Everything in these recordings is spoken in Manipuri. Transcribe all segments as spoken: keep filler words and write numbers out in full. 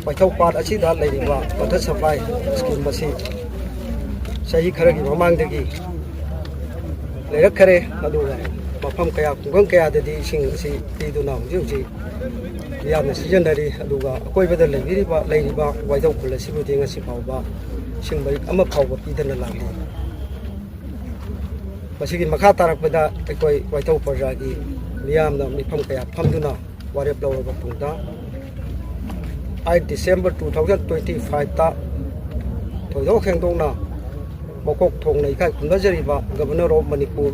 ꯋꯥꯏꯊꯧ ꯄꯥꯠ ꯑꯁꯤꯗ ꯂꯩꯔꯤꯕ water supply scheme ꯑꯁꯤ ꯆꯍꯤ ꯈꯔꯒꯤ ꯃꯃꯥꯡꯗꯒꯤ ꯂꯩꯔꯛꯈꯔꯦ꯫ ꯑꯗꯨꯒ ꯃꯐꯝ ꯀꯌꯥ, ꯈꯨꯡꯒꯪ ꯀꯌꯥꯗꯗꯤ ꯏꯁꯤꯡ ꯑꯁꯤ ꯄꯤꯗꯨꯅ ꯍꯧꯖꯤꯛ ꯍꯧꯖꯤꯛ ꯃꯤꯌꯥꯝꯅ ꯁꯤꯖꯤꯟꯅꯔꯤ꯫ ꯑꯗꯨꯒ ꯑꯀꯣꯏꯕꯗ ꯂꯩꯕꯤꯔꯤꯕ, ꯂꯩꯔꯤꯕ ꯋꯥꯏꯊꯧ ꯈꯨꯜ ꯑꯁꯤꯕꯨꯗꯤ ꯉꯁꯤ ꯐꯥꯎꯕ ꯏꯁꯤꯡ ꯃꯔꯤꯛ ꯑꯃ ꯐꯥꯎꯕ ꯄꯤꯗꯅ ꯂꯥꯛꯂꯤ꯫ ꯃꯁꯤꯒꯤ ꯃꯈꯥ ꯇꯥꯔꯛꯄꯗ ꯑꯩꯈꯣꯏ ꯋꯥꯏꯊꯧ ꯄ꯭ꯔꯖꯥꯒꯤ ꯃꯤꯌꯥꯝꯅ ꯃꯤꯐꯝ ꯀꯌꯥ ꯐꯝꯗꯨꯅ ꯋꯥꯔꯦꯞ ꯂꯧꯔꯕ ꯃꯇꯨꯡꯗ, eight December two thousand twenty five ꯇ ꯊꯣꯏꯗꯣꯛ ꯍꯦꯟꯗꯣꯛꯅ ꯃꯀꯣꯛ ꯊꯣꯡꯅ ꯏꯀꯥꯏ ꯈꯨꯝꯅꯖꯔꯤꯕ Governor of Manipur,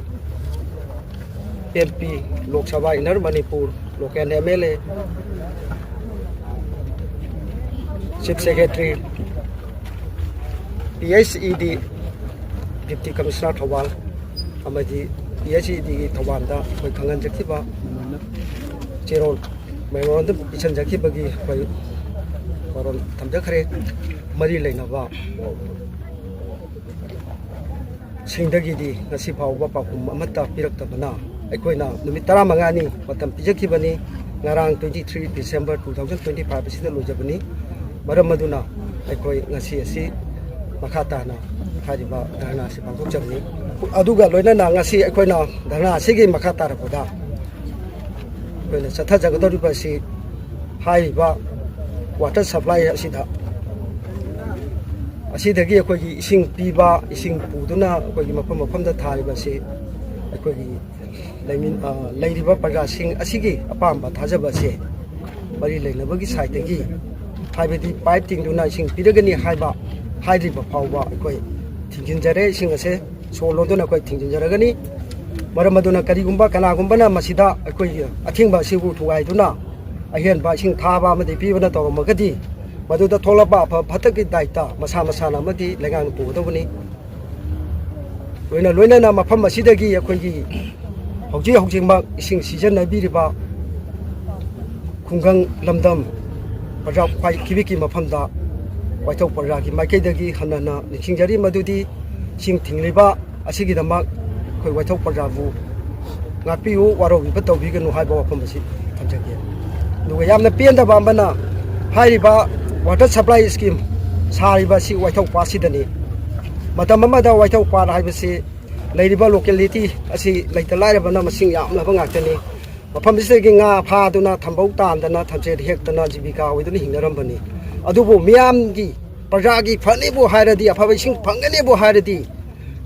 M P, Lok Sabha Inner Manipur, local M L A, Chief Secretary, P H E D, Deputy Commissioner Thoubal ꯑꯃꯗꯤ P H E D ꯒꯤ ꯊꯧꯕꯥꯜꯗ ꯑꯩꯈꯣꯏ ꯈꯪꯍꯟꯖꯈꯤꯕ ꯆꯦꯔꯣꯜ memorandum ꯄꯤꯁꯤꯟꯖꯈꯤꯕꯒꯤ ꯑꯩꯈꯣꯏ ꯋꯥꯔꯣꯜ ꯊꯝꯖꯈ꯭ꯔꯦ꯫ ꯃꯔꯤ ꯂꯩꯅꯕ ꯁꯤꯡꯗꯒꯤꯗꯤ ꯉꯁꯤ ꯐꯥꯎꯕ ꯄꯥꯎꯈꯨꯝ ꯑꯃꯠꯇ ꯄꯤꯔꯛꯇꯕꯅ ꯑꯩꯈꯣꯏꯅ ꯅꯨꯃꯤꯠ ꯇꯔꯥꯃꯉꯥꯅꯤ ꯃꯇꯝ ꯄꯤꯖꯈꯤꯕꯅꯤ꯫ ꯉꯔꯥꯡ twenty three December two thousand twenty five ꯑꯁꯤꯗ ꯂꯣꯏꯖꯕꯅꯤ꯫ ꯃꯔꯝ ꯑꯗꯨꯅ ꯑꯩꯈꯣꯏ ꯉꯁꯤ ꯑꯁꯤ ꯃꯈꯥ ꯇꯥꯅ ꯍꯥꯏꯔꯤꯕ ꯙꯔꯅꯥ ꯑꯁꯤ ꯄꯥꯡꯊꯣꯛꯆꯕꯅꯤ꯫ ꯑꯗꯨꯒ ꯂꯣꯏꯅꯅ ꯉꯁꯤ ꯑꯩꯈꯣꯏꯅ ꯙꯔꯅꯥ ꯑꯁꯤꯒꯤ ꯃꯈꯥ ꯇꯥꯔꯛꯄꯗ ꯑꯩꯈꯣꯏꯅ ꯆꯠꯊꯖꯒꯗꯧꯔꯤꯕ ꯑꯁꯤ ꯍꯥꯏꯔꯤꯕ water supply ꯑꯁꯤꯗ, ꯑꯁꯤꯗꯒꯤ ꯑꯩꯈꯣꯏꯒꯤ ꯏꯁꯤꯡ ꯄꯤꯕ, ꯏꯁꯤꯡ ꯄꯨꯗꯨꯅ ꯑꯩꯈꯣꯏꯒꯤ ꯃꯐꯝ ꯃꯐꯝꯗ ꯊꯥꯔꯤꯕ ꯑꯁꯤ ꯑꯩꯈꯣꯏꯒꯤ ꯂꯩꯃꯤꯟ-, ꯑ, ꯂꯩꯔꯤꯕ ꯄ꯭ꯔꯖꯥꯁꯤꯡ ꯑꯁꯤꯒꯤ ꯑꯄꯥꯝꯕ ꯊꯥꯖꯕ ꯑꯁꯦ ꯃꯔꯤ ꯂꯩꯅꯕꯒꯤ ꯁꯥꯏꯠꯇꯒꯤ, ꯍꯥꯏꯕꯗꯤ ꯄꯥꯏꯞ ꯇꯤꯡꯗꯨꯅ ꯏꯁꯤꯡ ꯄꯤꯔꯒꯅꯤ ꯍꯥꯏꯕ, ꯍꯥꯏꯗ꯭ꯔꯤꯕ ꯐꯥꯎꯕ ꯑꯩꯈꯣꯏ ꯊꯤꯡꯖꯤꯟꯖꯔꯦ꯫ ꯏꯁꯤꯡ ꯑꯁꯦ ꯁꯣ ꯂꯣꯟꯗꯨꯅ ꯑꯩꯈꯣꯏ ꯊꯤꯡꯖꯤꯟꯖꯔꯒꯅꯤ꯫ ꯃꯔꯝ ꯑꯗꯨꯅ ꯀꯔꯤꯒꯨꯝꯕ ꯀꯅꯥꯒꯨꯝꯕꯅ ꯃꯁꯤꯗ ꯑꯩꯈꯣꯏꯒꯤ ꯑꯊꯤꯡꯕ ꯑꯁꯤꯕꯨ ꯊꯨꯒꯥꯏꯗꯨꯅ ꯑꯍꯦꯟꯕ ꯏꯁꯤꯡ ꯊꯥꯕ ꯑꯃꯗꯤ ꯄꯤꯕꯅ ꯇꯧꯔꯝꯃꯒꯗꯤ, ꯃꯗꯨꯗ ꯊꯣꯛꯂꯛꯄ ꯑꯐ ꯐꯠꯇꯒꯤ ꯗꯥꯏꯇ ꯃꯁꯥ ꯃꯁꯥꯅ ꯑꯃꯗꯤ ꯂꯩꯉꯥꯛꯅ ꯄꯨꯒꯗꯧꯕꯅꯤ꯫ ꯂꯣꯏꯅ ꯂꯣꯏꯅꯅ ꯃꯐꯝ ꯑꯁꯤꯗꯒꯤ ꯑꯩꯈꯣꯏꯒꯤ ꯍꯧꯖꯤꯛ ꯍꯧꯖꯤꯛꯃꯛ ꯏꯁꯤꯡ ꯁꯤꯖꯤꯟꯅꯕꯤꯔꯤꯕ ꯈꯨꯡꯒꯪ ꯂꯝꯗꯝ ꯄ꯭ꯔꯖꯥ ꯈ꯭ꯋꯥꯏ ꯀꯤꯕꯤꯛꯀꯤ ꯃꯐꯝꯗ ꯋꯥꯏꯊꯧ ꯄ꯭ꯔꯖꯥꯒꯤ ꯃꯥꯏꯀꯩꯗꯒꯤ ꯍꯟꯅ ꯍꯟꯅ ꯅꯤꯡꯁꯤꯡꯖꯔꯤ꯫ ꯃꯗꯨꯗꯤ ꯏꯁꯤꯡ ꯊꯤꯡꯂꯤꯕ ꯑꯁꯤꯒꯤꯗꯃꯛ ꯑꯩꯈꯣꯏ ꯋꯥꯏꯊꯧ ꯄ꯭ꯔꯖꯥꯕꯨ ꯉꯥꯛꯄꯤꯌꯨ, ꯋꯥꯔꯧꯕꯤꯕ ꯇꯧꯕꯤꯒꯅꯨ ꯍꯥꯏꯕ ꯋꯥꯐꯝ ꯑꯁꯤ ꯊꯝꯖꯒꯦ꯫ ꯑꯗꯨꯒ ꯌꯥꯝꯅ ꯄꯦꯟꯗꯕ ꯑꯃꯅ, ꯍꯥꯏꯔꯤꯕ water supply scheme ꯁꯥꯔꯤꯕ ꯑꯁꯤ ꯋꯥꯏꯊꯧ ꯄꯥꯠꯁꯤꯗꯅꯤ꯫ ꯃꯇꯝ ꯑꯃꯗ ꯋꯥꯏꯊꯧ ꯄꯥꯠ ꯍꯥꯏꯕꯁꯤ ꯂꯩꯔꯤꯕ locality ꯑꯁꯤ ꯂꯩꯇ ꯂꯥꯏꯔꯕꯅ ꯃꯁꯤꯡ ꯌꯥꯝꯂꯕ ꯉꯥꯛꯇꯅꯤ꯫ ꯃꯐꯝꯁꯤꯗꯒꯤ ꯉꯥ ꯐꯥꯗꯨꯅ ꯊꯝꯕꯧ ꯇꯥꯟꯗꯅ ꯊꯝꯆꯦꯠ ꯍꯦꯛꯇꯅ ꯖꯤꯕꯤꯀꯥ ꯑꯣꯏꯗꯨꯅ ꯍꯤꯡꯅꯔꯝꯕꯅꯤ꯫ ꯑꯗꯨꯕꯨ ꯃꯤꯌꯥꯝꯒꯤ ꯄ꯭ꯔꯖꯥꯒꯤ ꯐꯅꯤꯕꯨ ꯍꯥꯏꯔꯗꯤ, ꯑꯐꯕ ꯏꯁꯤꯡ ꯐꯪꯒꯅꯤꯕꯨ ꯍꯥꯏꯔꯗꯤ,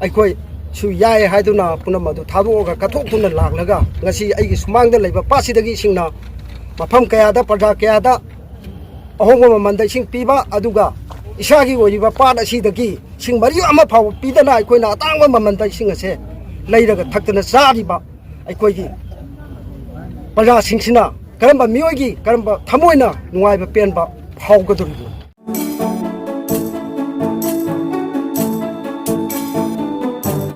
ꯑꯩꯈꯣꯏ ꯁꯨ ꯌꯥꯏ ꯍꯥꯏꯗꯨꯅ ꯄꯨꯝꯅꯃꯛ ꯑꯗꯨ ꯊꯥꯗꯣꯛꯑꯒ ꯀꯠꯊꯣꯛꯇꯨꯅ ꯂꯥꯛꯂꯒ ꯉꯁꯤ ꯑꯩꯒꯤ ꯁꯨꯃꯥꯡꯗ ꯂꯩꯕ ꯄꯥꯠꯁꯤꯗꯒꯤ ꯏꯁꯤꯡꯅ ꯃꯐꯝ ꯀꯌꯥꯗ, ꯄ꯭ꯔꯖꯥ ꯀꯌꯥꯗ ꯑꯍꯣꯡꯕ ꯃꯃꯜꯗ ꯏꯁꯤꯡ ꯄꯤꯕ, ꯑꯗꯨꯒ ꯏꯁꯥꯒꯤ ꯑꯣꯏꯔꯤꯕ ꯄꯥꯠ ꯑꯁꯤꯗꯒꯤ ꯏꯁꯤꯡ ꯃꯔꯤ ꯑꯃ ꯐꯥꯎꯕ ꯄꯤꯗꯅ ꯑꯩꯈꯣꯏꯅ ꯑꯇꯥꯡꯕ ꯃꯃꯜꯗ ꯏꯁꯤꯡ ꯑꯁꯦ ꯂꯩꯔꯒ ꯊꯛꯇꯅ ꯆꯥꯔꯤꯕ ꯑꯩꯈꯣꯏꯒꯤ ꯄ꯭ꯔꯖꯥꯁꯤꯡꯁꯤꯅ ꯀꯔꯝꯕ ꯃꯤꯑꯣꯏꯒꯤ ꯀꯔꯝꯕ ꯊꯃꯣꯏꯅ ꯅꯨꯡꯉꯥꯏꯕ ꯄꯦꯟꯕ ꯐꯥꯎꯒꯗꯧꯔꯤꯕꯅꯣ?